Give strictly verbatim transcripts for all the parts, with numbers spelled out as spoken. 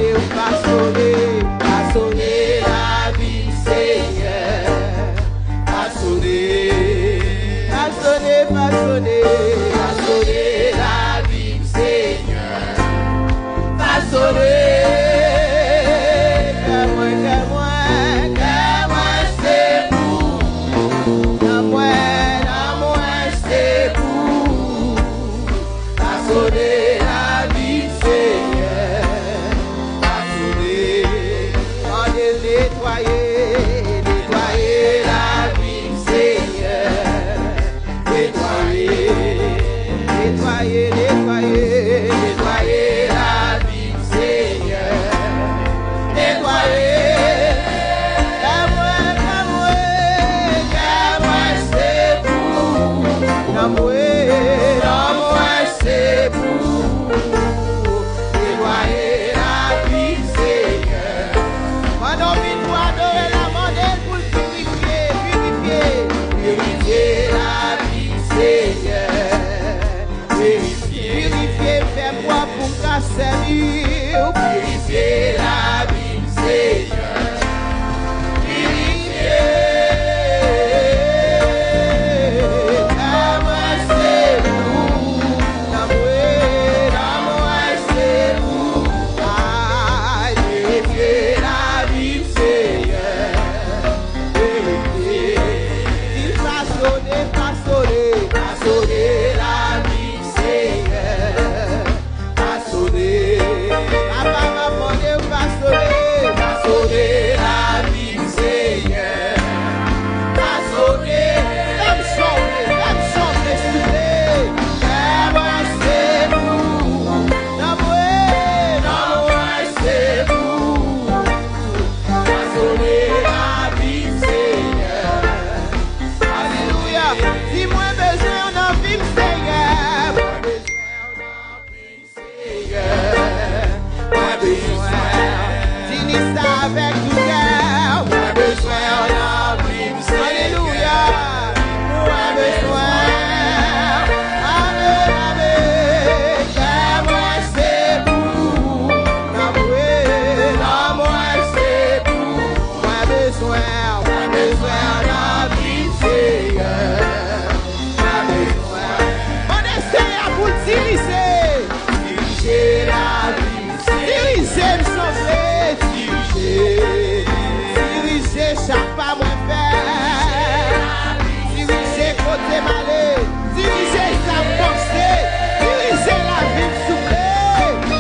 Fasone, fasone lavi m, Senyè. Fasone, fasone, fasone, fasone lavi m, Senyè. Fasone kè mwen, kè mwen, kè mwen se pou ou. Nan mwen, nan mwen se pou ou. Fasone lavi m, Senyè. Fasone, mande l netwaye, netwaye lavi m, Senyè. Netwaye, netwaye, netwaye, netwaye lavi m, Senyè. Netwaye, kè mwen, kè mwen, kè mwen se pou ou. Nan mwen, nan mwen se pou ou. Netwaye lavi m, Senyè. Pandan w vin pou adore l la, mande l pou l pirifye, pirifye, pirifye lavi m, Senyè. Pirifye, pirifye, fè m pwòp pou m ka sèvi w. Pirifye lavi m, Senyè. Pirifye. Kè mwen se pou ou. Nan mwen, nan mwen se pou ou. Ay, pirifye lavi m, Senyè. Pirifye. Di l fasone, fasone, fasone lavi m, Senyè. Fasone. Papa, m ap mande w fasone. Fasone lavi m, Senyè. Fasone. Fè m sonje, fè m sonje, souple. Kè mwen se pou ou. Nan mwen, nan mwen se pou ou. Fasone lavi m, Senyè. Alelouya. Di mwen bezwen w nan vi m, Senyè. Mwen bezwen w nan vi m, Senyè. Mwen bezwen w. Di li sa avèk tout kè w. Mwen bezwen w nan vi m, Senyè. Alelouya. Mwen bezwen w. Amen, amen. Kè mwen se pou ou. Nan mwen, nan mwen se pou ou. Mwen bezwen w. Mwen bezwen w nan vi m, Senyè. Mwen bezwen w. Mande Senyè pou l dirije. Dirije lavi m, Senyè. Dirije m, sonje. Dirije. Dirije chak pa mwen fè. Dirije kote m ale. Dirije sa m panse. Dirije lavi m, souple.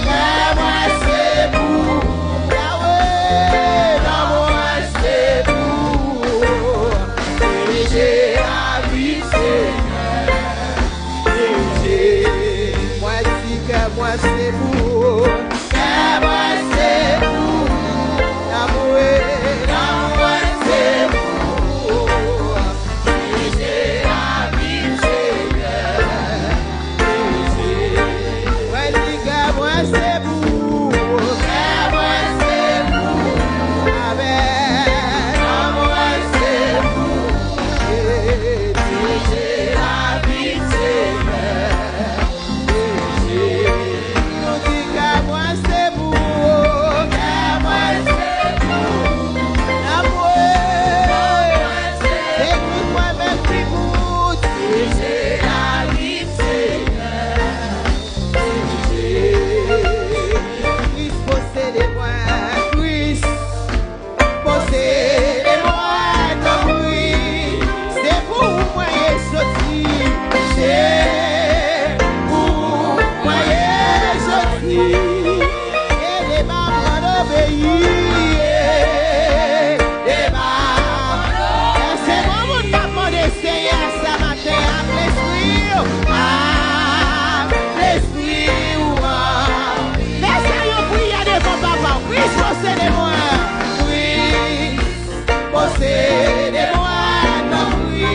Kè mwen se pou ou. Yahweh, nan mwen se pou ou. Dirije lavi m, Senyè. Dirije. Mwen di kè mwen se pou ou. Kè mwen se pou ou. Nan mwen, nan mwen se pou ou. Dirije lavi m, Senyè. Dirije. Mwen di kè mwen se pou ou. Kè mwen se pou ou. Amen. Kè mwen se pou ou. Dirije lavi m, Senyè. Dirije. Nou di kè mwen se pou ou. Kè mwen se pou ou. Nan mwen, se tout mwen menm ki pou ou. Dirije lavi m, Senyè. Dirije. Kris posede mwen, Kris. Posede mwen, tanpri. Se pou ou mwen ye soti. Se pou ou mwen ye soti. Ede m aprann obeyi. Ede m aprann obeyi. Èske gon moun k ap mande Senyè a sa maten, ak lespri w, ak lespri w an? Fè sa yon priyè devan Papa w. Kris posede mwen. Kris posede mwen, tanpri.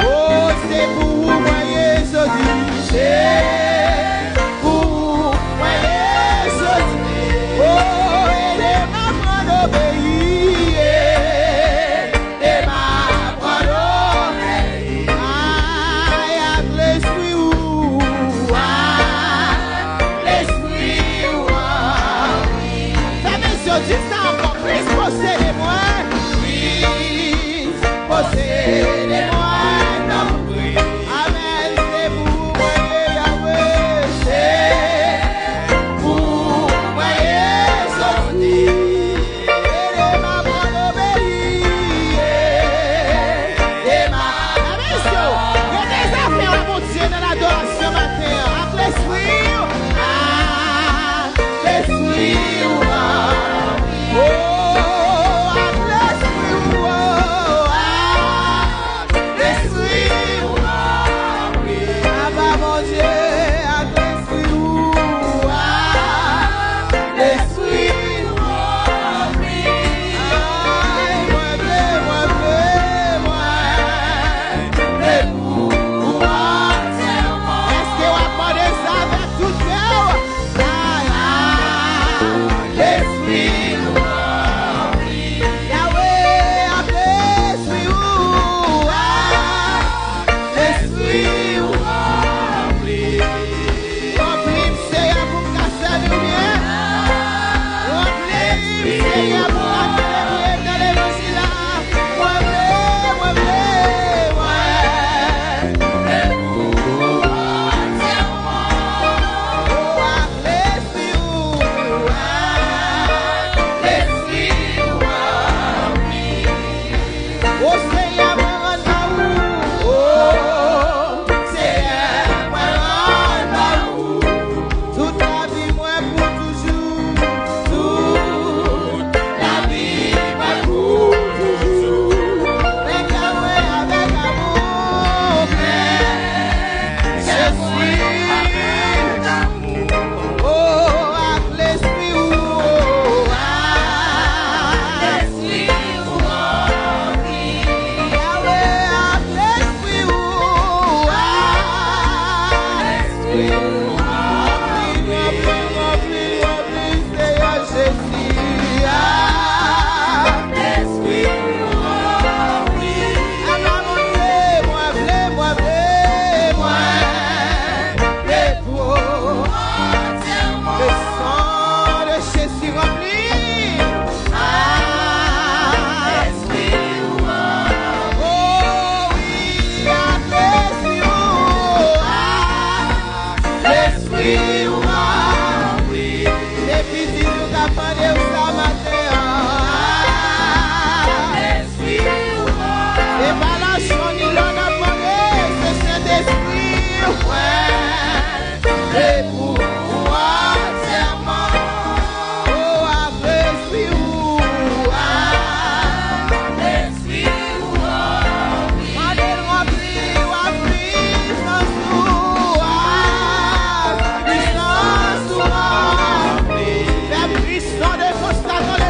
O, se pou ou mwen ye soti. Se pou ou mwen ye soti. O, ede m aprann obeyi. Ede m aprann obeyi. Ay, ak lespri ou, ak lespri ou, ak N ap mande w sa maten an. E pa lajan ni lò n ap mande, se Sentespri w. E pou ou antèman. O, a Lespri ou, a Lespri ou, mande l ranpli w ak pisans ou, a pisans ou, ranpli. Fè pwisan defans la tande